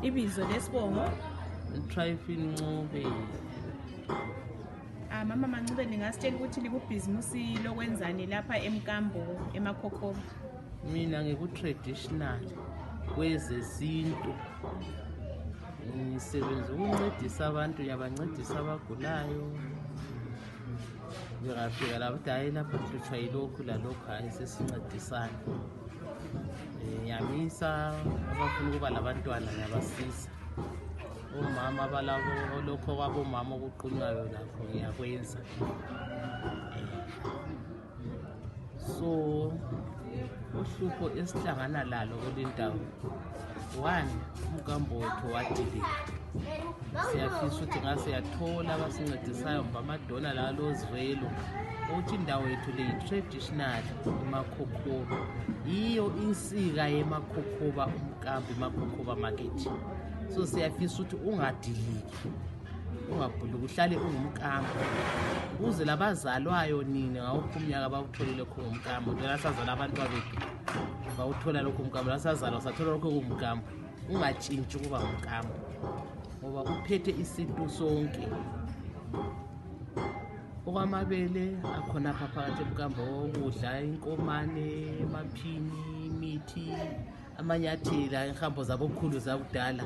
Ibizo lesibongo Trifle Ncube. Mama Mancube ningasitshela ukuthi likubhizimusi lokwenzani lapha eMkambo eMakokoba. Mina ngiku-traditional kwezesintu. Ngisebenza ukuncedisa abantu, ngiyabancedisa abagulayo. Ngiyafika la ukuthi hayi lapha sihlutshwa yilokhu lalokhu, hayi sesincedisana. Ngiyamisa abafuna ukuba labantwana, ngiyabasiza. Omama abalabo lokho kwabomama okuqunywayo lakho ngiyakwenza. So uhlupho esihlangana lalo kulendawo, one, umkambo wethu wadilika. Siyafisa ukuthi ngase yathola abasincedisayo ngamadona la lozivelo ukuthi indawo yethu le traditional eMakokoba iyo insika yeMakokoba, umkambo eMakokoba market. So siyafisa ukuthi ungadiliki, ungabhuluki, uhlale ungumkambo uze labazalwayo nini ngawuphi umnyaka bawutholile lokho umkambo. Njalo sazala abantu bethu bawuthola lokho umkambo, lasazalwa sathola lokho umkambo. Ungatshintshi kuba umkambo ngoba uphethe isintu sonke. Okwamabele akhona apha phakathi emkambo, ukudla, inkomane, amaphini, imithi, amanyathela, inhambo zabokhulu zakudala,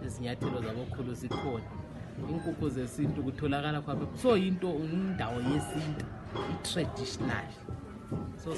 izinyathelo zabokhulu zikhona. Inkukhu zesintu kutholakala khona. So indawo yesintu, i-traditional. So